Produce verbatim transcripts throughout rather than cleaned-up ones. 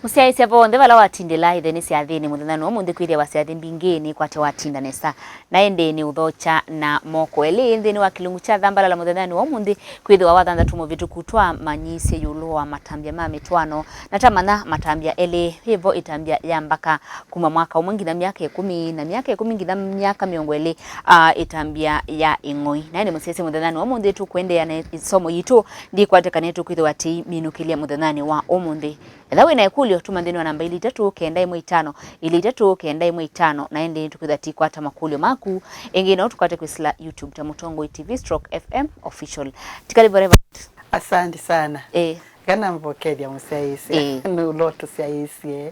Syaĩsya vonthe vala watindĩla ĩthenĩ syathĩnĩ mũthenyanĩ wa ũmũnthĩ, kwĩthĩa wa syathĩ mbingĩ nĩkwate watinda nesa. Na ĩndĩ nĩ ũthokya na moko elĩ nthĩnĩ wa kĩlungu kya Thambalala mũthenyanĩ wa ũmũnthĩ, kwĩthĩwa wa thanthatũ mũvĩtũku twamanyĩisye ĩũlũ wa matambya ma mĩtwaano. Na tamanya matambya elĩ, ĩvo ĩtambya ya mbaka kuma mwaka ũmwe nginya myaka ĩkũmi, na myaka ĩkũmi nginya myaka mĩongo ĩlĩ, a, ĩtambya ya ĩng'oi. Na ĩndĩ mũsyaĩsya mũthenyanĩ wa ũmũnthĩ tũkũendeea na ĩsomo yitũ, ndikwate kana nĩtũkwĩthĩwa tĩiminũkĩlya mũthenyanĩ wa ũmũnthĩ. Ethĩwa wĩ na ĩkũlyo, tũma nthĩnĩ wa namba ilĩ itatũ kenda ĩmwe itano, ilĩ itatũ kenda ĩmwe itano, na ĩndĩ nĩtũkwĩthĩa tũikwata makũlyo maku. Ĩngĩ no tũkwate kwĩsĩla YouTube ta Mũtongoi T V stroke F M Official. Tikali Forever. Asante sana. Eh. Kana mvokethya mũsyaĩĩsya. Eh. Nũlotũsyaĩĩsye.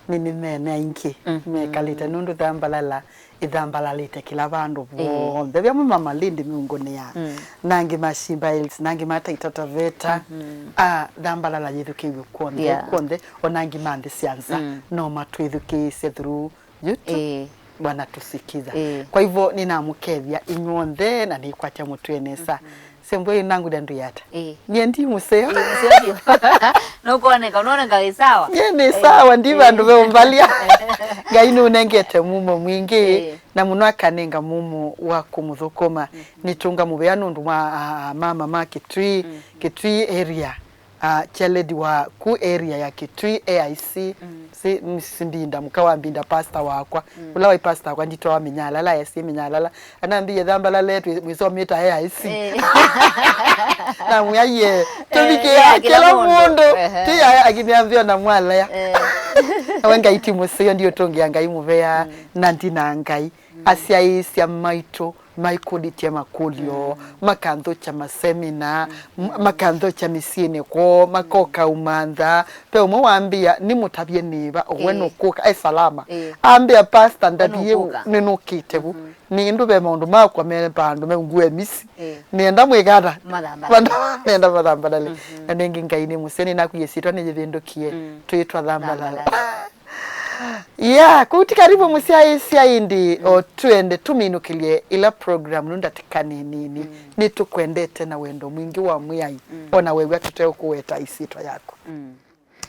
Nĩ, nĩ mene aingĩ. Mhm. Mekalĩte nũndũ Thambalala ĩthambalalĩte kĩla vandũ. Ĩĩ. Vonthe. Vamwe ma Malindi mĩũngũnĩ ya. Mm. Na angĩ ma Shimba Hills, na angĩ ma Taita Taveta. Mhm. Ah, Thambalala yĩthukĩĩw'e kw'onthe, yeah, kw'onthe, ona angĩ ma nthĩ sya nza. Mm. No matwĩthukĩĩsye through YouTube. Ĩĩ. Wanatusikiza. Ĩĩ. Kwa hivyo, nĩnamũkethya inyw'onthe na nĩkwatya mũtwĩe nesa. Mhm. Sembwe nangũlya ndwĩata. Ĩĩ. Nyie ndi mũseo. Ĩĩ, mũseo vyũ. Nũkwoneka, ũnoneka wĩ sawa. Nyie nĩ sawa, ndi vandũ ve ũmbalya. Ngai nũnengete mumo mwingĩ, ĩĩ, na mũno akanenga mumo wa kũmũthũkũma. Mhm. Nĩtũnga mũvea nũndũ wa, a, a, mama ma Kitui, mhm, Kitui area. A, chairlady wa ku area ya Kitui A I C, mm, si, si Mbinda, mũka wa Mbinda, pastor wakwa. Mm. Ũla waĩ pastor wakwa nditwa wa Minyalala, A I C Minyalala. Anambie Thambalala twĩ, mwĩsomete A I C. Eh. Na mwaye, eh, tũvikĩĩa ya kĩla mũndũ. Ehe. Ti ya, akiniambia na mwalaya. Eh. Nawe Ngai ti mũseo, ndiũtũngĩa Ngai mũvea, mm, na ndina Ngai. Mm. Asyaĩĩsya maitũ maikũlĩtye makũlyo, mm, makanthũkya masemina, mm, m-, makanthũkya mĩsyĩnĩ kwoo, makoka, mm, umantha. Ve ũmwe wambĩa, nĩmũtavye nĩva, we, eh, nũkũka, e salama. Eh. Ambĩa, pastor, we ndavie, nũkũka, nĩnũkĩte vu. Mhm. Nĩndũ ve maũndũ makwa me vandũ me nguo misi. Eh. Nĩenda mwĩkata. Mathambalale. Vandũ nenda mathambalale. Mhm. Na nĩngĩ Ngai nĩ mũseo, nĩnaku ĩsyĩtwa nĩyĩvĩndũkie. Mm. Twĩtwa Thambalala. Thambalala. Yeah, kuti karibu mũsyaĩĩsya ĩndĩ, mm, o twende tũminũkĩlye ĩla program nũ ndatĩka nini. Mm. Nĩtũkwendete na wendo mwingĩ wa Mwĩai, mm, ona wew'a tũteũkũweta ĩsyĩtwa yaku. Mm.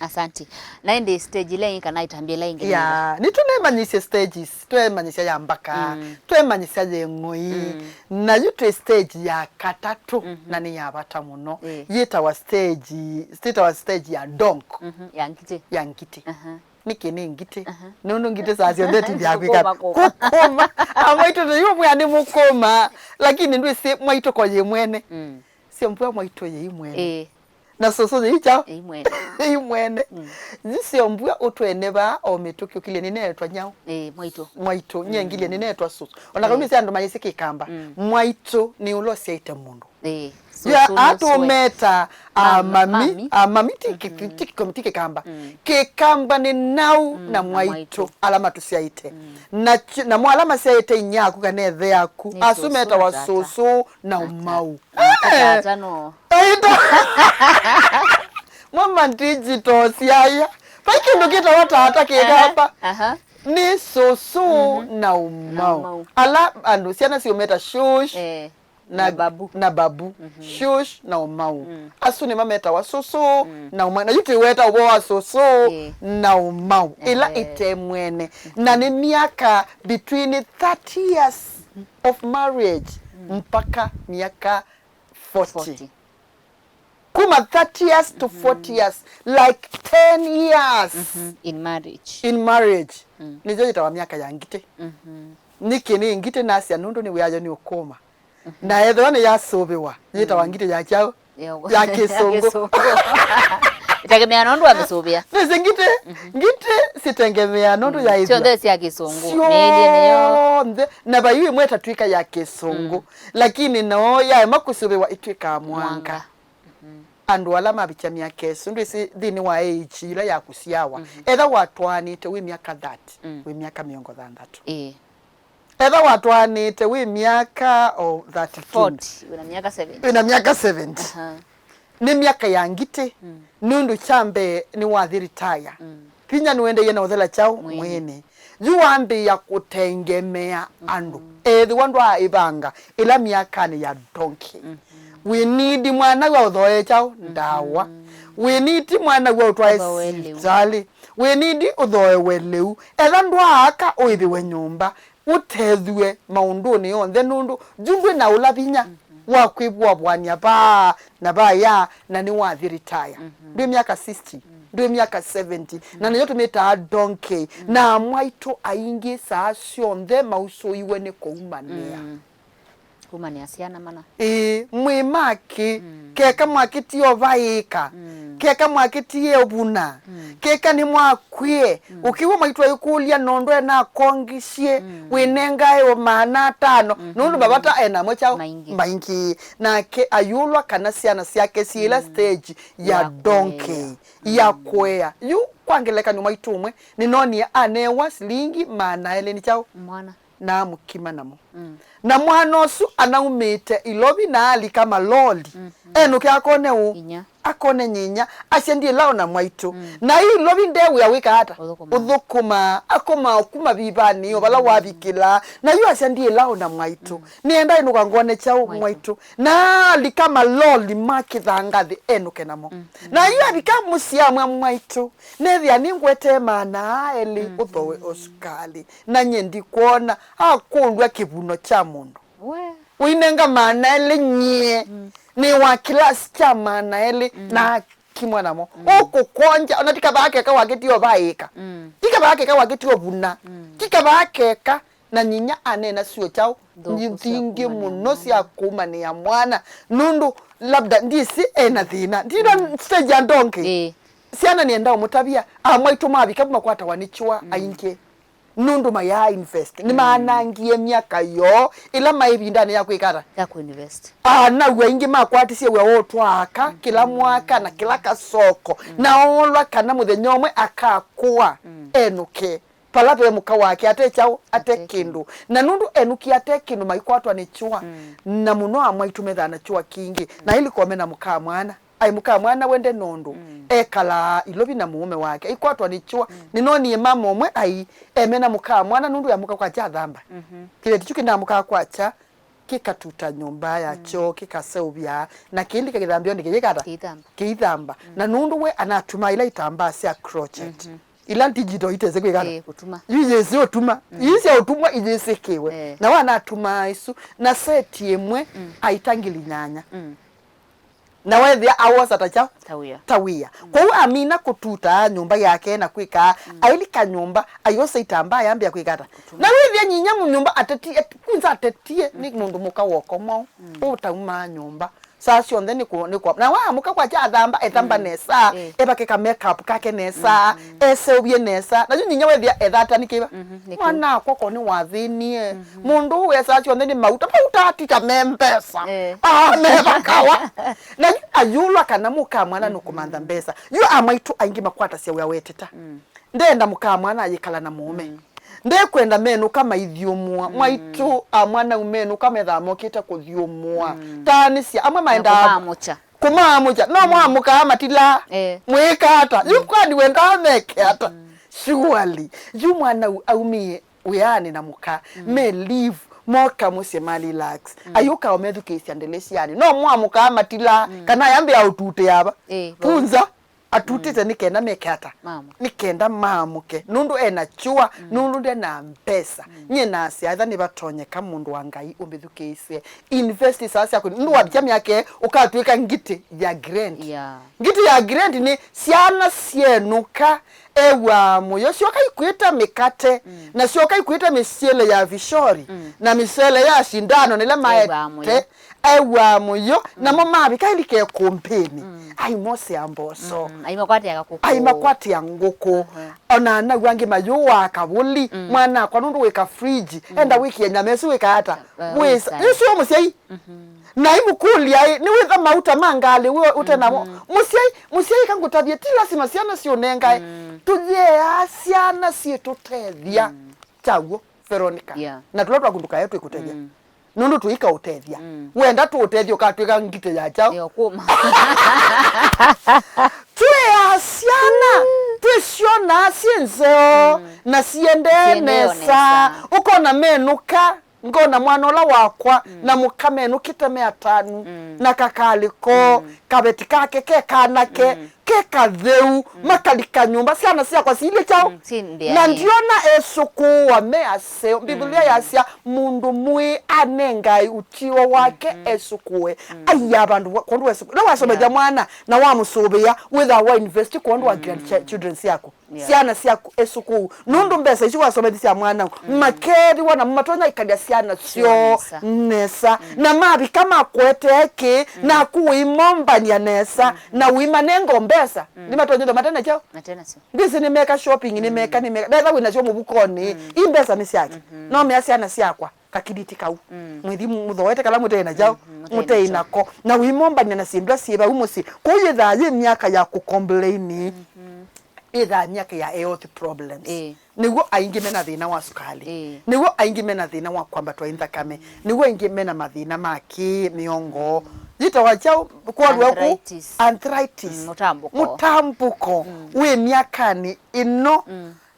Asante. Na ĩndĩ stage ĩla ĩngĩ kana ĩtambya ĩla ĩngĩ nĩ ĩva? Yeah, nĩtũnemanyĩsye stages, twemanyĩsya ya mbaka, mm, twemanyĩsya ya ĩng'oi, mm, na yu twĩ stage ya katatũ, mhm, na nĩ ya vata mũno. Eh. Yĩtawa stage, yĩtawa stage ya donk. Mhm, ya ngitĩ. Ya ngitĩ. Aha. Nĩkĩ nĩ ngitĩ? Aha. Nũndũ ngitĩ saa syonthe ĩtindĩaa kwĩka kũkũma, kũkũma. Kũkũma. Amwaitũ tũyũmwĩa nĩ mũkũma, lakini ndwĩsĩ mwaitũ ko yĩ mwene. Mm. Sio mbua mwaitũ yĩ mwene. Ĩĩ. Na sũsũ yĩ kyaũ? Yĩ mwene. Yĩ mwene. Mm. Zi sio mbua ũtwene vaa o mĩtũkĩ ũkilye nĩneetwa nyaũ? Ĩĩ, mwaitũ. Mwaitũ, nyie, mm, ngilye nĩneetwa sũsũ. Ona, ĩĩ, kau nĩsĩ andũ mayĩsĩ Kĩkamba. Mm. Mwaitũ nĩ ũla ũsyaĩte mũndũ. Ĩĩ. Ya, sũsũ nĩ atũmeta, swe. A, ma-, mami, mami. A, mami ti ki-, mhm, ti ki-, ti Kĩkamba. Mm. Kĩkamba nĩ nau, mm, na, na mwaitũ, mwaitũ, ala matũsyaĩte. Mm. Na ki-, namo ala masyaĩte inyia yaku kana ĩthe yaku, nĩ asu sũsũ metawa na tata. Sũsũ na, na ũmau. Ta-, na, eh, tata no. Aita. Mama digital syaya. Vai kĩndũ kĩtawa tata Kĩkamba. Aha, aha. Nĩ sũsũ, mhm, na ũmau. Na ũmau. Ala andũ syana siũmeta shush. Eh. Na, na babu. Na babu. Mhm. Shush na ũmau. Mm. Asu nĩmametawa sũsũ, mm, na ũmau. Na yu twĩweta ũvoo wa sũsũ, ĩĩ, na ũmau. Ĩla, ehe, ĩte mwene. Mhm. Na nĩ myaka between thirty years, mhm, of marriage, mm, mpaka myaka forty. Forty. Kuma thirty years to, mhm, forty years, like ten years. Mhm. In marriage. In marriage. Mm. Nĩyo yĩtawa myaka ya ngitĩ. Mhm. Nĩkĩ nĩ ngitĩ nasya nũndũ nĩ wĩayo nĩ ũkũma. Mhm. Na ethĩwa nĩyasũvĩwa, yĩtawa, mm, ngitĩ ya kyaũ? Ya, ya Kĩsũngũ. Kĩsũngũ. Ĩtegemea nũndũ wa mĩsũvĩa. Nĩsĩ ngitĩ, mhm, ngitĩ sitengemea nũndũ, mm, ya ĩthwa. Syonthe sya Kĩsũngũ. Mĩĩlĩ nĩyo. Syonthe. Na vai ĩmwe ĩtatw'ĩka ya Kĩsũngũ. Mm. Lakini no yaema kũsũvĩwa ĩtw'ĩkaa mwanga. Mwanga. Mhm. Andũ ala mavikya myaka ĩsu, ndwĩsĩ nthĩnĩ wa age ĩla ya kũsyawa, mhm, etha watwaanĩte wĩ myaka thirty, mm, wĩ myaka mĩongo thanthatũ. Ĩĩ. Etha watwaanĩte wĩ myaka o thirty-two. Forty, wĩna myaka seventy. Wĩna myaka seventy. Aha. Nĩ myaka ya ngitĩ, mm, nũndũ kya mbee nĩwathi retire. Mm. Vinya nĩwendeie na ũthela kyaũ? Mwĩĩnĩ. Mwĩĩnĩ. Yu wambĩĩa kũtengemea andũ. Mhm. Ethĩwa ndwaaĩvanga ĩla myakanĩ ya donkey. Mhm. Wĩnindi mwana wa ũthoe kyaũ? Mhm. Ndawa. Wĩnindi mwana wa ũtwae, ũthoe lĩu, sivitalĩ. Wĩnindi ũthooewe lĩu. Etha ndwaaka ũĩthĩwe nyũmba, ũtethw'e maũndũnĩ onthe, nũndũ yu ndwĩ na ũla vinya wa kwĩvũavũanĩa vaa na vaya, na nĩwathi retire. Ndwĩ myaka sixty, ndwĩ myaka seventy, na nĩyo tũmĩtaa donkey. Na amwaitũ aingĩ saa syonthe mausũiwe nĩ kũumanĩa. Kumanĩa syana mana. Ĩĩ, mwĩ makĩ, keka mwakĩtie ũvaĩĩka, keka mwakĩtie ũvuna, keka nĩmwakwie, ũkĩw'a mwaitũ aikũlya nondũ enakongisye, wĩnengae o maana atano, nũndũ mavata enamo kyaũ? Maingĩ. Maingĩ. Nake ayũlwa kana syana syake syĩ ĩla stage ya donkey, ya kũea. Yu kwa ngelekany'o, mwaitũ ũmwe nĩnonie anewa silingi maana elĩ nĩ kyaũ? Mwana. Na amũkima namo. Na mwana ũsu anaumĩte Ilovi na alika maloli, enũke akone ũ? Inya. Akone nyinya, asya, "Ndiĩlawa na mwaitũ." Na ĩ Ilovi ndewĩa wĩka ata? Ũthũkũma. Ũthũkũma, akoma kuma vivanĩ o vala wavikĩla. Na yu asya, "Ndiĩlawa na mwaitũ. Nĩenda ĩnũka ngone kyaũ mwaitũ?" Na alika maloli ma kĩthangathĩ enũke namo. Na yu avika mũsyĩ amwĩa, "Mwaitũ, nethĩa nĩngwetee maana aa elĩ ũthooe o sukalĩ." Na nyie ndikwona, akũlw'a kĩvuno kya mũndũ. We. Ũinenga maana elĩ nyie, nĩ wa kĩlasi kya maana elĩ, na akimwa namo. Ũkũkonja, ona ti kavaa keka wakĩtie ũvaĩĩka. Ti kavaa keka wakĩtie ũvuna. Ti kavaa keka, na nyinya anena sio kyaũ? Nthũku sya nyingĩ kũmanĩa mũno mwana. Sya kũmanĩa mwana. Nũndũ labda ndisi ena thĩna. Ndina stage ya donkey. Ĩĩ. Syana nĩenda ũmũtavya, amwaitũ mavika makwatawa nĩ kyũa aingĩ. Nũndũ mayaa invest, nĩmaanangie myaka yoo ĩla maĩ ĩvindanĩ ya kwĩka ata? Ya kũinvest. Anau aingĩ makwatisye wĩa wa ũtwaaka kĩla mwaka na kĩla kasoko, na oolwa kana mũthenya ũmwe akakũa, enũke vala ve mũka wake ate kyaũ? Ate kĩndũ. Na nũndũ enũkie ate kĩndũ, maikwatwa nĩ kyũa, na mũno amwaitũ methaa na kyũa kingĩ, na ĩlikome na mũka mwana. Aĩ mũka mwana wende nondũ ekalaa Ilovi na mũũme wake. Aikwatwa nĩ kyũa. Nĩnonie mama ũmwe ai emena mũka mwana nũndũ ya mũka kwakya athamba. Kĩveti kyu kĩnamũkaa kwakya, kĩkatuta nyũmba ya kyoo, kĩkaseũvya, na kĩilika kĩthambioni kĩyĩkata? Kĩithamba. Kĩithamba. Na nũndũ we anatuma ila itambaa sya crochet. Ila digital itesĩ kwĩkata? Ĩĩ, kũtuma. Yu yĩsĩ ũtuma. Ii sya ũtumwa iyĩsĩkĩwe. Eh. Na we anatumaa isu, na seti ĩmwe aita ngili nyanya. Na wethĩa awosa ta kyaũ? Ta wĩa. Ta wĩa. Kwoou amina kũtutaa nyũmba yake na kwĩkaa, ailika nyũmba, ayosa itambaa yambĩa kwĩka ata? Na wĩthĩa nyinya nyũmba atetie, kwinza atetie, nĩ mũndũ mũka woko mwaũ, ũtaumaa nyũmba. Saa syonthe nĩ kũ-, nĩ kwa. Na waamũka kwakya athamba, ethamba nesa, evakeka makeup kake nesa, eseũvye nesa. Na yu nyinya wethĩa ethata nĩ kĩva? Mwana akwa ko nĩ wathĩnie. Mũndũ ũũ we saa syonthe nĩ mauta, mauta atita me mbesa. Eh. Ah, mevakawa. Na yu ayũlwa kana mũka mwana nũkũmantha mbesa. Yu amwaitũ aingĩ makwatasya wĩa wetĩta. Ndenda mũka mwana ayĩkala na mũũme. Ndekwenda menũka maithyũmũa. Mwaitũ amwanau menũka methaa mokĩte kũthyũmũa. Taanĩsya, amwe maendaa kũmaamũkya. Kũmaamũkya. No mwamũkaa matilaa. Eh. Mwĩka ata? Yu kwani wendaa meke ata? Surely. Yu mwanau aumie wĩanĩ na mũka, me leave, moka mũsyĩ ma relax. Ayũka o methukĩĩsya ndelesianĩ. No mwa mũka matila, kana ayambĩa ũtutĩa ava. Ĩĩ, vau. Punza, atutĩte nĩ kenda meke ata? Maamũke. Nĩ kenda maamũke. Nũndũ ena kyũa, nũndũ nde na mbesa. Nyie nasya, etha nĩvatonyeka mũndũ wa Ngai ũmbĩthukĩĩsye. Invest saa syaku. Nũndũ wavikya myaka ĩĩ, ũkatw'ĩka ngitĩ ya grant. Yeah. Ngitĩ ya grant nĩ syana syenũka, ew'aa mũyo, syoka ikwĩta mĩkate, na syoka ikwĩta mĩsyele ya vishori, na mĩsyele ya shindano nĩla maete, ew'aa mũyo, namo mavika ilike ĩkũmbĩnĩ, aimosea mboso, aimakwatĩa ngũkũ, ona anau angĩ mayũaa kavũli, mwana akwa nũndũ wĩka fridge, enda wĩkie nyama ĩsu wĩka ata? Wĩsa. Ĩsu mũsyai. Na imũkũlya-ĩ, nĩwĩtha mauta ma ngalĩ wĩ ũte namo? Mũsyai, mũsyai, kangũtavye, ti lasima syana syũnengae. Tũyĩaa syana syĩtũtethya. Kyaw'o, Veronica. Yeah. Na tũla twaku ndũkae twĩkũtethya. Nũndũ tũikaũtethya. Wenda tũũtethya ũkatwĩka ngitĩ ya kyaũ? Yo kuma. Twĩaa syana, twĩsyonaa syĩ nzeo, na siendee nesa. Siendee o nesa. Ũkona menũka. Ngona mwana ũla wakwa na mũka menũkĩte me atanu, na kakalĩko, kaveti kake ke kanake, ke katheu, makalika nyũmba, syana syakwa siilye kyaũ? Mm, si ndĩa. Na ndiona esũkũũa me aseo. Mbivilia yasya, "Mũndũ mwĩĩ anengae ũtiĩwa wake esũkũe." Aiya vandũ va-, kwondũ wesũkũ. Ĩla wasomethya mwana na wamũsũvĩa, wĩthaa wa invest kwondũ wa grandchildren syaku. Yeah. Syana syaku esũkũu. Nũndũ mbesa isu wasomethisya mwana, makeethĩwa namo matonya ikalya syana syoo nesa. Na mavika makwetee kĩ, naku ũimombany'a nesa, na ũimanenga mbesa. Nĩmatonyete mate na kyaũ? Mate nasyo. Ngwĩsĩ nĩmeka shopping, nĩmeka, nĩmeka. Ndetha wĩ nasyo mũvukonĩ, i mbesa nĩ syake. No mea syana syakwa. Kakiliti kau. Mwithi mũthoete kala mũtei na kyaũ, mũtei nako. Na ũimombany'a na syĩndũ syĩ vau mũsyĩ. Kwoou yĩthaa yĩ myaka ya kũcomplain. Yĩthaa myaka ya health problems. Ĩĩ. Nĩw'o aingĩ mena thĩna wa sukali. Ĩĩ. Nĩw'o aingĩ mena thĩna wa kwambatwa nĩ nthakame. Nĩw'o aingĩ mena mathĩna ma kĩ mĩongo. Yĩtawa kyaũ, kwalwa ku? Arthritis. Arthritis. Mm, mũtambũko. Mũtambũko. Wĩ myakanĩ ĩno.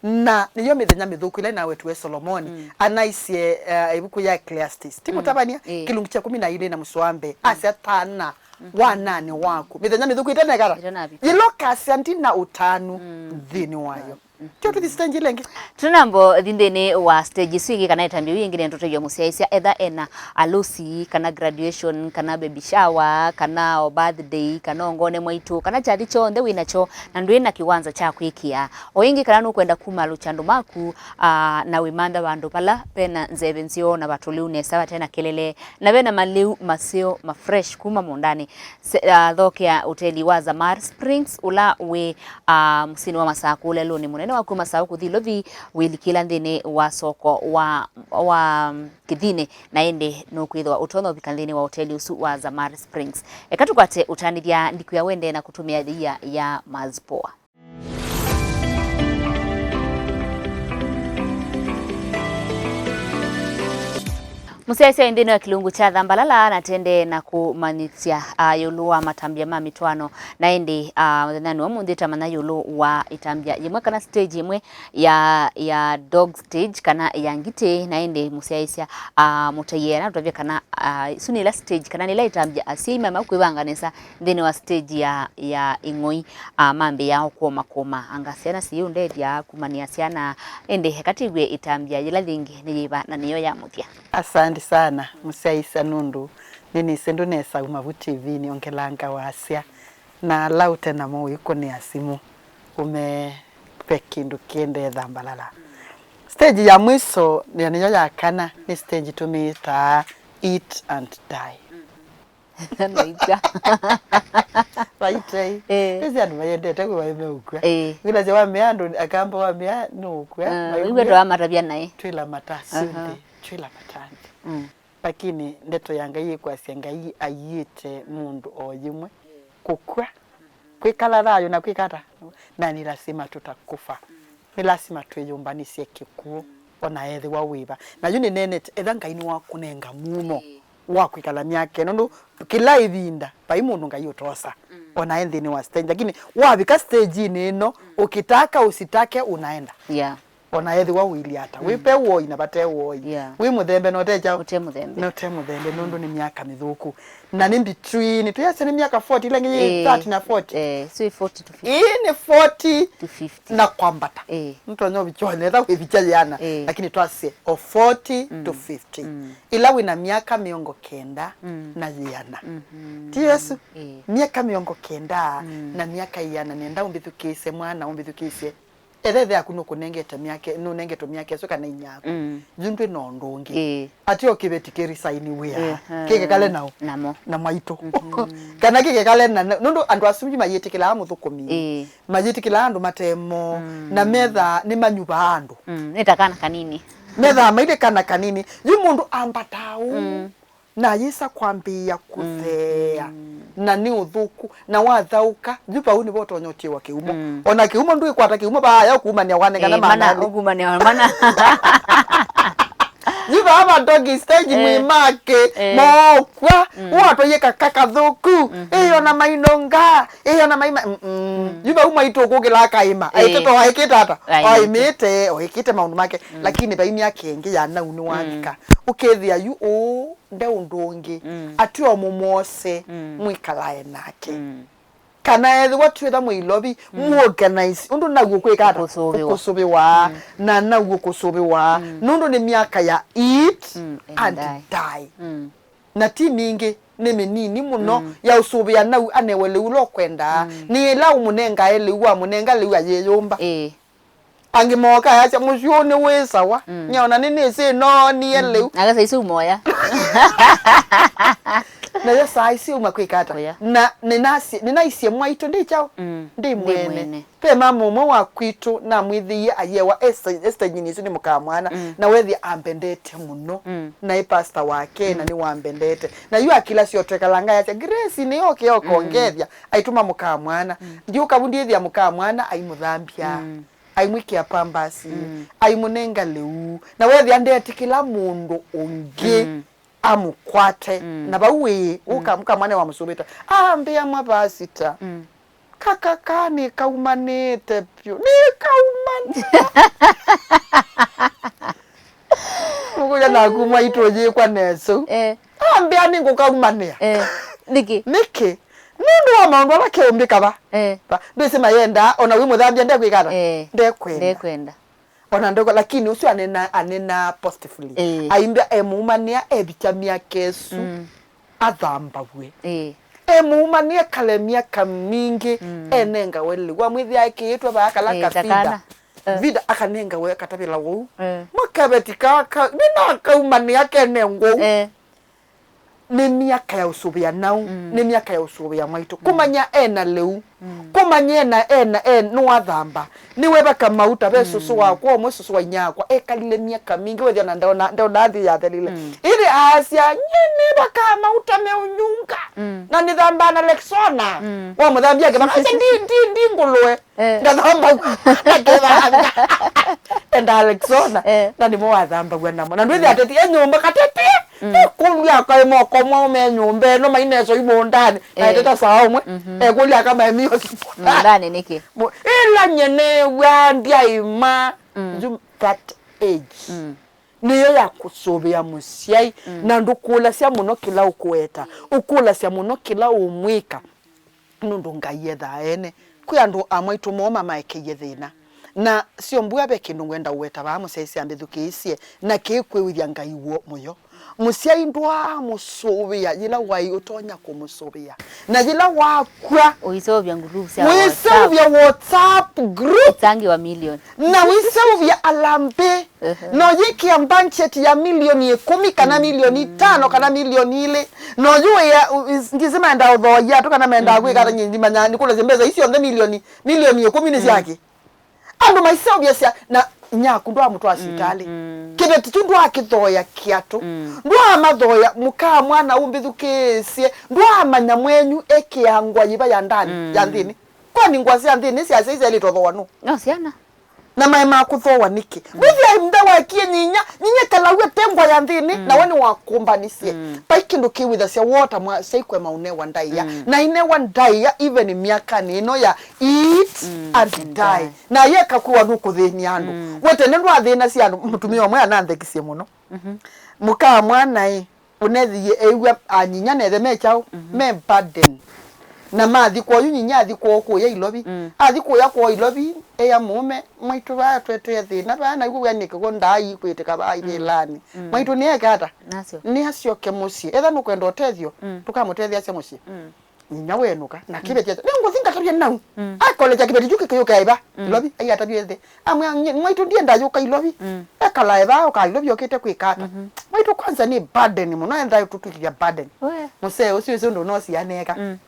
Na nĩyo mĩthenya mĩthũku ĩla ĩnawetwe Solomoni, anaisye, eh, ĩvuku ya Ecclesiastes. Ti mũtavany'a, ĩĩ, kĩlungu kya kũmi na ilĩ na mũsoa wa mbee, asya, "Tana wananĩ waku mĩthenya mĩthũku ĩtanekata." Ĩtanavika. Yĩla ũkasya, "Ndina ũtanu nthĩnĩ wayo." Tyo tũthi stage ĩla ĩngĩ. Tũnambo thi nthĩnĩ wa stage isu ingĩ kana ĩtambya yu ĩngĩ nĩtũtethya mũsyaĩĩsya etha ena alusi, kana graduation, kana baby shower, kana o birthday, kana ongone mwaitũ, kana kyathi kyonthe wĩ nakyo, na ndwĩ na kĩwanza kya kwĩkĩa. O ĩngĩ, kana nũkwenda kumalũkya andũ maku, aa, na wĩmantha vandũ vala vena nzeve nzeo na vatũlĩu nesa vate na kelele, na vena malĩu maseo ma fresh kuma mũũndanĩ. Se-, aa, thokea ũteli wa Zamar Springs, ũla wĩ, aa, mũsyĩnĩ wa Masaku, ũlelũnĩ mũnene wa kuma Sawa kũthi Ilovi, wĩlikĩla nthĩnĩ wa soko wa, wa Kĩthinĩ, na ĩndĩ nũkwĩthĩwa ũtonya ũvika nthĩnĩ wa ũteli ũsu wa Zamar Springs. Eka tũkwate ũtanĩthya ndiku ya wende na kũtũmĩa yĩia ya Mazpoa. Mũsyaĩĩsya nthĩnĩ wa kĩlungu kya Thambalala, na tendee na kũmanyĩsya, a, ĩũlũ wa matambya ma mĩtwaano. Na ĩndĩ, a, mũthenyanĩ wa ũmũnthĩ twamanya ĩũlũ wa ĩtambya yĩmwe kana stage ĩmwe ya, ya dog stage kana ya ngitĩ, na ĩndĩ mũsyaĩĩsya, a, mũtaiee na ũtavya kana, a, isu nĩ ila stage kana nĩ ila ĩtambya asyai mema kwĩvanga nesa nthĩnĩ wa stage ya, ya ĩng'oi, a, mambĩĩaa kũoma kũoma. Anga syana siũndethya kumanĩa syana, ĩndĩ eka twĩw'e ĩtambya yĩla yĩngĩ nĩ yĩva na nĩyo ya mũthya. Asante sana, mũsyaĩĩsya, nũndũ nĩnĩsĩ ndũnesa uma vu T V-nĩ, ongelanga wasya, na ala ũte namo ũikũnĩa simũ, ũme ve kĩndũ kĩendee Thambalala. Stage ya mwiso, na nĩyo ya kana, nĩ stage tũmĩtaa eat and die. Naikwa. Vaitei. Eh. Ĩsi andũ mayendete kwĩwa meũkw'a. Eh. Wĩlasya wamea andũ akamba wamea nũũkw'a. Ah, wĩw'a twamatavya naĩ. Twĩla mata syũnthĩ, twĩla mata nthĩ. Mm. Lakini ndeto ya Ngai ĩkwasya Ngai aiĩte mũndũ o yĩmwe kũkw'a, kwĩkala thayũ na kwĩka ata? Na ni lazima tutakufa. Ni lazima twĩyũmbanĩsye kĩkw'ũ, ona ethĩwa wĩva. Na yu nĩneenete, etha Ngai nĩwakũnenga mumo wa kwĩkala myaka ĩno, nũndũ kĩla ĩvinda vai mũndũ Ngai ũtosa, ona e nthĩnĩ wa stage. Lakini wavika stage-inĩ ĩno, ũkitaka usitake, unaenda. Yeah. Ona ethĩwa ũilyĩ ata, wĩ ve woi na vate woi, yeah, wĩ mũthembe na ũte kyaũ? Ũte mũthembe. Na ũte mũthembe, nũndũ nĩ myaka mĩthũku. Na nĩ between, twĩasya nĩ myaka forty, ĩla ĩngĩ yĩ thirty na forty. Eh, so forty to fifty. Ĩĩ nĩ forty to fifty na kwambata. Eh. Nĩtonya ũvikya, nĩtha wĩvikya yĩana, eh, lakini twasye o forty to fifty. Mm. Ĩla wĩna myaka mĩongo kenda na yĩana. Mhm. Ti Yesu? Eh. Myaka mĩongo kenda na myaka yĩana, nenda ũmbĩthukĩĩsye mwana, ũmbĩthukĩĩsye. Etha ĩthe yaku nũkũnengete myake, nũnengetwe myaka ĩsu kana inyia yaku. Mm. Yu ndwĩ na ũndũ ũngĩ. Ĩĩ. Ati o kĩveti kĩrisaini wĩa. Ĩĩ, kĩkekale nao. Namo. Na mwaitũ. Mhm. Kana kĩkekale na, na, nũndũ andũ asu mayĩtĩkĩlaa mũthũkũmi. Ĩĩ. Mayĩtĩkĩlaa andũ matemo. Mm. Na methaa nĩmanyuvaa andũ. Mm. Nĩ ta kana kanini. Methaa mailĩ kana kanini. Yu mũndũ ambataa ũu. Mm. Na ayĩsa kwambĩĩa kũtheea, na nĩ ũthũku, na wathaũka, yu vau nĩvo ũtonya ũtiĩwa kĩumo. Mm. O na kĩumo ndwĩkwata kĩumo vaaya ũkumanĩa wanengana. Eh, mana, manalĩ. Ũkumanĩa mana. Yu vaa va doggy stage, eh, mwĩmake, eh, mookw'a, mm, watwaie kaka kathũku, mhm, ĩĩ, o na mainonga, ĩĩ, o na maima, mm, mm. Mm. Yu vau mwaitũ ũkũkĩlaa kaĩma, eh, aitete o aĩkĩte ata? Aĩmĩte. Aĩmĩte, o ĩkĩte maũndũ make. Mm. Lakini vai myaka ĩngĩ ya nau nĩwavika. Mm. ũkethĩa yu ũũ nde ũndũ ũngĩ. Mm. Atĩ o mũmwose, mm, mwĩkalae nake. Mm. Kana ethĩwa twĩtha mwĩ Ilovi, mm, mũorganize ũndũ naw'o kwĩka ata? Ũkũsũvĩwa. Ũkũsũvĩwa, mm, na naw'o kũsũvĩwa. Mm. Nũndũ nĩ myaka ya eat, mm, and, and die, die. Mm. Na ti mingĩ, nĩ mĩnini mũno, mm, ya ũsũvĩa nau anewe lĩu ũla ũkwendaa. Mm. Nĩ ĩla ũmũnengae lĩu, wamũnenga lĩu ayĩyũmba. Ĩĩ. Angĩ mooka ayasya, "Mũsyĩ ũũ nĩ wĩ sawa. Mm. Nĩona nĩ nĩsĩ noonie lĩu." Nake saa isu moya. Nayo saa isu uma kwĩka ata? Kũya. Na nĩnasye-, nĩnaisye mwaitũ ndĩ kyaũ? Mm. Ndĩ mwene. Ndĩ mwene. Ve mama ũmwe wa kwitũ namwĩthĩie ayĩewa e sta-, e stage-inĩ ĩsu nĩ mũka mwana, mm, na wethĩa ambendete mũno. Mm. Naĩ pastor wake, na, mm, nĩwambendete. Na yu akila syotwekalanga yasya, "Grace, nĩyoke okongethya." Mm. Aitũma mũka mwana. Mm. Ndiũka vu ndĩthĩa mũka mwana aimũthambya. Mm. Aimwĩkĩa pambasi, mm, aimũnenga lĩu. Na wethĩa ndetĩkĩla mũndũ ũngĩ, mm, amũkwate. Mm. Na vau ĩĩ, mm, ũka mũka mwana wamũsũvĩte. Ambĩa mwa pasita. Mm. Kaka ka nĩkaumanĩte vyũ. Nĩkaumanĩa. Mũkũya naku mwaitũ ũyĩkwa nesu. Eh. Ambĩa nĩngũkaumanĩa. Eh. Nĩkĩ? Nĩkĩ? Nũndũ wa maũndũ ala keũmbĩka va. Eh. Va. Ndwĩsĩ mayendaa, ona wĩ mũthambia ndekwĩka ata? Eh. Ndekwenda. Ndekwenda. Ona ndoko, lakini ũsu anena, anena positively. Eh. Aimbĩa emũumanĩa evikya myaka ĩsu, mm, athambaw'e. Eh. Emũumanĩa kale myaka mingĩ, mm, enengawe lĩu. Wamwĩthĩa ekĩĩtwe vaa kala, eh, kavinda. Kakana. Eh. Vida akanengawe katavĩla ũu. Eh. Makaveti kaka, nĩnakaumanĩa kenengwa ũu. Eh. Nĩ myaka ya ũsũvĩa nau, mm, nĩ myaka ya ũsũvĩa mwaitũ. Mm. Kũmanya ena lĩu, mm, kũmanya ena, ena, e, nĩwathamba. Nĩwevaka mauta, ve, mm, sũsũ wakwa, ũmwe sũsũ wa inyakwa, ekalile myaka mingĩ, wethĩa na ndeona, ndeona nthĩ yathelile. Mm. Ĩndĩ aasya, "Nyie nĩvakaa mauta meũnyunga, mm, na nĩthambaa na Rexona." Mm. Wamũthambia kĩvaka, asya, "Ndi, ndi, ndi ngũlũe." Eh. Ndathamba na kĩvanga. Enda Rexona. Eh. Na nĩmo wathambagwa namo. Na ndwĩthĩa, mm, ateti e nyũmba katete. Mm. Ekũlya akaĩ moko mwaũ me nyũmba ĩno maineso imũndanĩ. Na, eh, eteta saa ũmwe. Mhm. Ekũlya akamae miosi. Mũndanĩ nĩkĩ? Mo-, ĩla nyenew'a ndyaima. Mm. Ju-, that age. Mm. Nĩyo ya kũsũvĩa mũsyai, mm, na ndũkũlasya mũno kĩla ũkũweta, ũkũlasya mũno kĩla ũmwĩka, nũndũ Ngai ethaa ene. Kwĩ andũ amwaitũ moo mamaekeie thĩna, na syo mbua ve kĩndũ ngwenda ũweta vaa mũsyai sya mbĩthukĩĩsye, na kĩkwĩw'ĩthya Ngai w'o mũyo. Mũsyai ndwaamũsũvĩa yĩla waĩ ũtonya kũmũsũvĩa, na yĩla wakw'a ũiseũvya group sya wĩseũvya WhatsApp group. Ĩtangi wa million. Na wĩseũvya alambĩ. Ehe. Na ũyĩkĩa budget ya milioni ĩkũmi kana, mm, milioni itano kana milioni ilĩ. Na ũyũĩa, u-, is-, ngĩsĩ maendaa ũthooia tu kana maendaa, mm, kwĩka ata, nyie ndimanya, nĩkũlasya mbesa isu syonthe milioni, milioni ĩkũmi nĩ, mm, syake. Andũ maiseũvya sya, na nyaku ndwaamũtwaa sivitalĩ. Mm, mm. Kĩveti kyu ndwaakĩthooya kĩatũ. Mm. Ndwaamathooya, mũka mwana ũmbĩthukĩĩsye. Ndwaamanya mwenyu ekĩaa ngũa yĩva ya ndani, mm, ya nthĩnĩ. Kwani ngũa sya nthĩnĩ syasya isyalĩtwe thooa nũ? No syana. Na maema kũthooa nĩkĩ? Mm. Ndwĩthĩa ĩvinda wakie nyinya, nyinya kalaw'e te ngũa ya nthĩnĩ, mm, na we nĩwakũmbanisye. Mm. Vai kĩndũ kĩwĩthasya wota mwa syaikwe maũnewa ndaĩa. Mm. Na inewa ndaĩa even myakanĩ ĩno ya eat, mm, and, and die, die. Na yeka kwĩwa nũkũthĩnia andũ. Mm. We tene ndwathĩnasya andũ, mũtumĩa ũmwe ananthekisye mũno. Mhm. Mũka mwana ĩ, ũnethĩie ew'a anyinya na ĩthe me kyaũ, mhm, me burden. Na mathi kwoo, yu nyinya athi kwoo kũya Ilovi. Mm. Athi kũya kwoo Ilovi, eya mũũme, "Mwaitũ vaa twetee thĩna vaa, na iw'o wĩa nĩ kĩko ndaaĩ kwĩtĩka vaa, mm, ivĩlanĩ." Mm. Mwaitũ nĩeka ata? Nasyo. Nĩasyoke mũsyĩ. Etha nũkwenda ũtethyo, mm, tũkamũtetheasya mũsyĩ. Mm. Nyinya wenũka, na, mm, kĩveti asya, "Nĩngũthi ngatavye nau." Mm. Akolekya kĩveti kyu kĩkĩyũka ĩva. Mm. Ilovi, ai atavye ĩthe. Amwĩa, "Nye-, mwaitũ ndienda yũka Ilovi." Mm. Ekala ĩva, ũka Ilovi okĩte kwĩka ata? Mhm. Mwaitũ kwanza nĩ burden mũno, enda tũtwĩkĩthya burden. We. Mũsee ũsu ĩsu ũndũ ũnosianeka. Mm.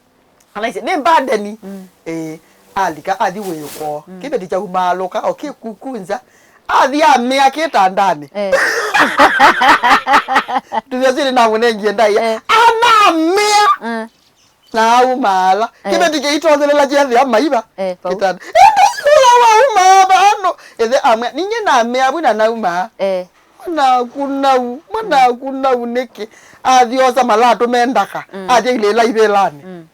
Anaisye, "Nĩ burden." Mm. Eh, alika, athi wĩkwoo. Mm. Kĩveti kyaumaalũka, o kĩkukunza. Athi amĩa kĩtandanĩ. Eh. Tũthĩa sili namũnengie ndaĩa. Eh. Anamĩa. Mm. Na aumaala. Eh. Kĩveti kĩitothelela kĩathĩa maiva. Eh, vau. Kĩtanda. Ĩndĩ ĩla waumaa vano. Ĩthe amwĩa, "Ninyie namĩa vu na naumaa." Eh. Mwanaku nau, mwanaku nau nĩkĩ? Athi osa malatũ me ndaka. Mm. Athi ailĩĩla ivĩlanĩ. Mm.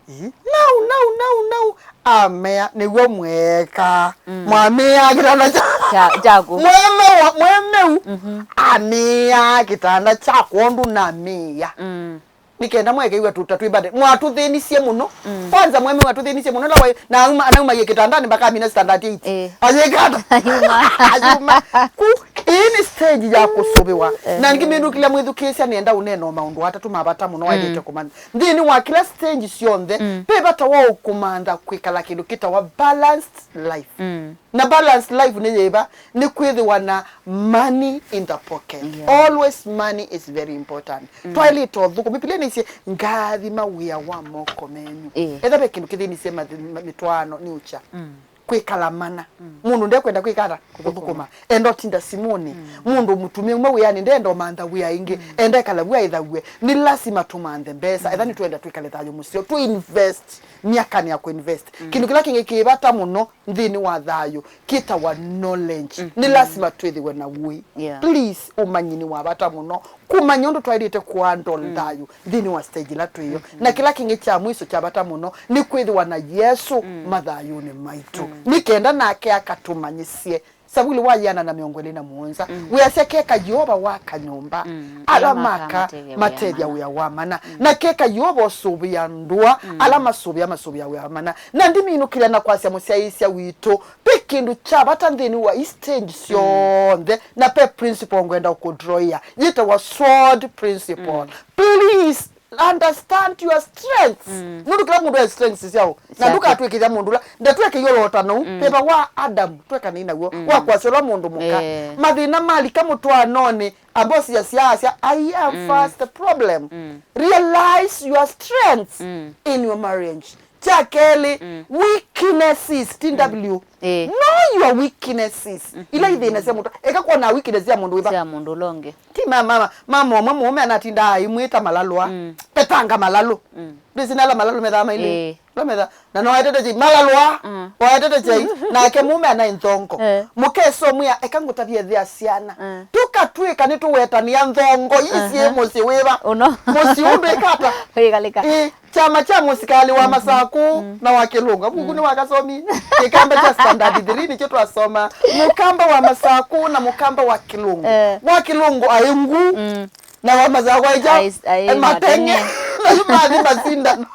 Ĩ, nau, nau, nau, nau. Amea, nĩw'o mweeka. Mm. Mwamĩaa kĩtanda kya Kya- kyaku. Mwemeu, mwemeu. Mhm. Amĩaa kĩtanda kyakwa ũndũ namĩĩa. Mm. Nĩ kenda mwekeiwa tũta twĩ bade. Mwatũthĩnisye mũno. Mm. Kwanza mwemeu atũthĩnisye mũno, ĩla waĩ, na auma, anaumaie kĩtandanĩ mpaka amina standard eight. Eh. Ayĩkata. Ayuma. Ayuma. Ku, ĩĩ nĩ stage ya kũsũvĩwa. Eh. Na ngĩmĩndũkĩlya mwĩthukĩĩsya nĩenda ũneena o maũndũ atatũ ma vata mũno waĩlĩte kũmanya. Nthĩnĩ wa kĩla stage syonthe, mm, ve vata wa ũkũmantha kwĩkala kĩndũ kĩtawa balanced life. Mm. Na balanced life nĩ yĩva? Nĩ kwĩthĩwa na money in the pocket. Yeah. Always money is very important. Mm. Twaĩlĩte ũthũkũ. Biblia nĩisye, "Ngathima wĩa wa moko menyu." Eh. Etha ve kĩndũ kĩthĩnisye mathi- ma- mĩtwaano nĩ ũkya. Mm. Kwĩkala mana. Mm. Mũndũ ndekwenda kwĩka ata? Kũthũkũma. Kũthũkũma. Enda ũtinda simũnĩ. Mm. Mũndũ mũtumĩa uma wĩanĩ ndenda ũmantha wĩa ĩngĩ. Mm. Enda ekala vu aĩthaw'e. Nĩ lasima tũmanthe mbesa. Mm. Etha nĩtwenda twĩkale thayũ mũseo. Tũ invest. Myakanĩ ya kũ invest. Mm. Kĩndũ kĩla kĩngĩ kĩ vata mũno nthĩnĩ wa thayũ kĩtawa knowledge. Mm. Nĩ lasima twĩthĩwe na ũĩ. Yeah. Please, ũmanyi nĩ wa vata mũno. Kũmanya ũndũ twaĩlĩte kũandle, mm, thayũ nthĩnĩ wa stage ĩla twĩyo. Mm-hmm. Na kĩla kĩngĩ kya mwiso kya vata mũno nĩ kwĩthĩwa na Yesũ, mm, mathayũnĩ maitũ. Mm. Nĩ kenda nake akatũmanyĩsye. Savuli wa ĩana na mĩongo ĩlĩ na mũonza, mm, wĩasya, "Keka Yeova waka nyũmba, mm, ala ala maka maka matethya wĩa matethya mana. Wĩa wa mana. Mm. Na keka Yeova ũsũvĩa ndũa, mm, ala masũvĩa masũvĩa wĩa wa mana." Na ndiminũkĩlya na kwasya mũsyaĩĩsya witũ, ve kĩndũ kya vata nthĩnĩ wa ii stage, mm, syonthe, na ve principle ngwenda ũkũdroia, yĩtawa sword principle. Mm. Please understand your strengths. Mm. Nũndũ kĩla mũndũ e strengths syaũ. Na syake. Ndũkatw'ĩkĩthya mũndũ ũla. Ndatw'ĩkĩie ũlota nau. Mm. Veva wa Adam, twekanai naw'o. Mm. Wa kwasya ũla mũndũ mũka. Eh. Mathĩna malika mũtwaanonĩ, ambosi ya siaasya, "I am, mm, first the problem." Mm. Realize your strengths, mm, in your marriage. Kya kelĩ, mm, weaknesses, T W. Mm. Eh. Know your weaknesses. Mm-hmm. Ila ithĩna sya mũndũ. Eka kuona weakness ya mũndũ wĩva. Sya mũndũ ũla ũngĩ. Ti ma, ma, ma, mama ũmwe mũũme anatindaa aimwĩta malalũa. Mm. Petanga malalũ. Mm. Ndwĩsĩ nala malalũ methaa mailĩ. Eh. Ala metha. Na no etete chai malalũa. Mm. Waetete chai. Nake mũũme anaĩ nthongo. Eh. Mũkesomwĩa, eka ngũtavye thea syana. Mm. Tũkatw'ĩka nĩtũwetanĩa nthongo ii syĩ, aha, mũsyĩ wĩva. Ũno. Mũsyĩ ũndũ ĩkata. Wĩkalĩka. Eh. Kyama kya mũsikalĩ wa, mm-hmm, Masaku, mm, na wa Kĩlũngũ. Avuku, mm, nĩ wakasomi. Kĩkamba kya standard three nĩkyo twasoma. Mũkamba wa Masaku na mũkamba wa Kĩlũngũ. Eh. Wa Kĩlũngũ aĩ nguu, mm, na wa Masaku aĩ kyaũ? Aĩ, aĩ mateng'e. Mateng'e. Na yu mathi masindano.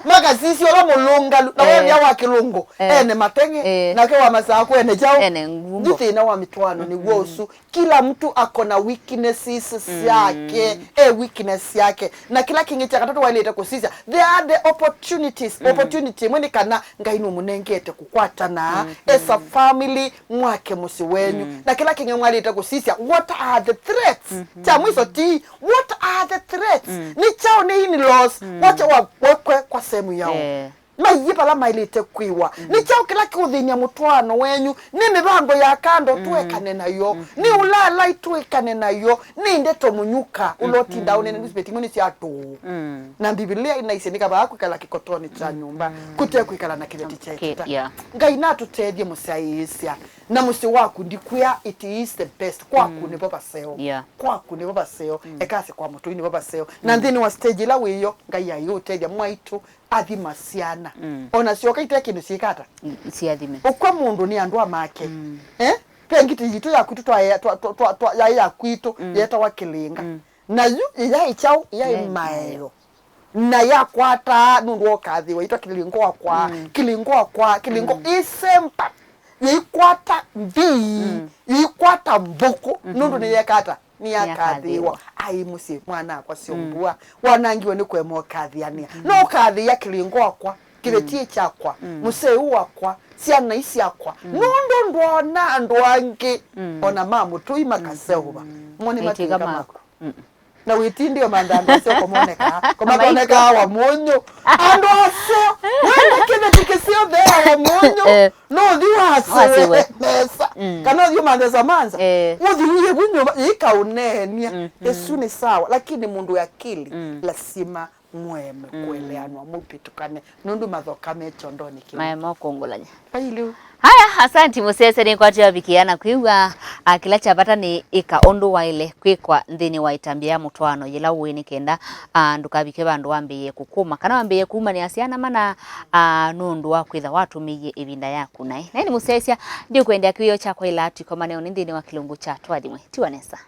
Makasisya ũla mũlũngalu. Na, eh, wethĩa wa Kĩlũngũ, eh, ene mateng'e. Eh. Nake wa Masaku ene kyaũ? Ene ngumbo. Nĩ thĩna wa mĩtwaano nĩw'o, mm-hmm, ũsu. Kila mtu ako na weaknesses, mm, syake, e weakness yake. Na kila kĩngĩ kya katatũ waĩlĩte kũsisya, there are the opportunities. Mm. Opportunity ĩmwe nĩ kana Ngai nũmũnengete kũkwatana, mm-hmm, as a family, mwake mũsyĩ wenyu. Mm. Na kila kĩngĩ mwaĩlĩte kũsisya, what are the threats? Mm-hmm. Kya mwiso ti, what are the threats? Mm. Nĩ kyaũ, nĩ in-laws, mm, wacha wa- wekwe kwa sehemu yao. Eh. Maiĩ vala maĩlĩte kwĩwa. Mm. Nĩ kyaũ kĩla kĩũthĩny'a mũtwaano wenyu? Nĩ mĩvango ya kando, mm, tũekane nayo. Mm. Nĩ ũlaalai, tũekane nayo. Nĩ ndeto mũnyuka ũla, mm-hmm, ũtindaa ũnene newspaper imwe nĩ sya tũũ. Mm. Na Mbivilia ĩnaisye nĩ kavaa kwĩkala kĩkotonĩ kya, mm-hmm, nyũmba, kũte kwĩkala na kĩveti kya, okay, ĩkĩta. Yeah. Ngai natũtethye mũsyaĩĩsya. Na mũsyĩ waku ndikwĩa, it is the best. Kwaku, mm, nĩvo vaseo. Yeah. Kwaku nĩvo vaseo. Mm. Ekasya kwa mũtũi nĩvo vaseo. Na, mm, nthĩnĩ wa stage ĩla wĩyo, Ngai aiũtethya mwaitũ athima syana. Mm. Ona syoka ite kĩndũ syĩkata. Mm, siathime. Ũkw'a mũndũ nĩ andũ a make. Mm. Eh? Ve ngiti yitũ ya kwitũ twa, twa, twa, twa, twa, yaĩ ya kwitũ, mm, yetawa Kĩlĩnga. Mm. Na yu yaĩ kyaũ? Yaĩ, yaĩ maeo. Maeo. Na yakwataa nũndũ wa ũkathĩĩwa, yĩtwa Kĩlĩngo wakwa, mm, Kĩlĩngo wakwa, Kĩlĩngo, mm, ĩsemba. Yĩikwata mbii, mm, yĩikwata mbũkũ, mm-hmm, nũndũ nĩyekata? Nĩyakathĩĩwa. Nĩyakathĩĩwa. Ai mũsyĩ, mwana akwa syombua, mm, wanangiwe nĩ kũema ũkathĩanĩa. Mm. No ũkathĩĩa Kĩlĩngo wakwa, kĩveti, mm, kyakwa, mm, mũseo wakwa, syana ii syakwa. Mm. Nũndũ ndwona andũ angĩ, mm, ona ma mũtũi makaseũva. Mm-hmm. Mo nĩ matwĩka maku. Mm. Na wĩtindĩe ũmantha andũ asu komonekaa. Komakonekaa wa mũnyũ. Andũ asu, wenda kĩveti kĩseo thea wa mũnyũ. Eh. No ũthi wasiwe. Wasiwe. Mesa. Mm. Kana ũthi ũmanthe samanza. Eh. Ũthi uye vu nyũmba, ikaũneenia. Mm-hmm. Ĩsu nĩ sawa, lakini mũndũ wa akili, mm, lazima mũeme kũeleanwa, mũpĩtũkane, nũndũ mathoka me kyondonĩ kĩmwe. Maema ũkũngũlany'a. Vailu. Haya, asanti mũsese, nĩkwatĩ wavikĩa na kwĩw'a, ah, kĩla kya vata nĩ ĩka ũndũ waĩle kwĩkwa nthĩnĩ wa ĩtambya ya mũtwaano yĩla ũĩ, nĩ kenda, ah, ndũkavike vandũ wambĩĩe kũkũma kana wambĩĩe kumanĩa syana mana, ah, nũndũ wa kwĩtha watũmĩie ĩvinda yaku naĩ. Naĩ nĩ mũsyaĩĩsya, ndiũkwendea kĩwĩoo kyakwa ĩla tũikomane ũnĩ nthĩnĩ wa kĩlungu kya Tũathimwe. Tiwa nesa.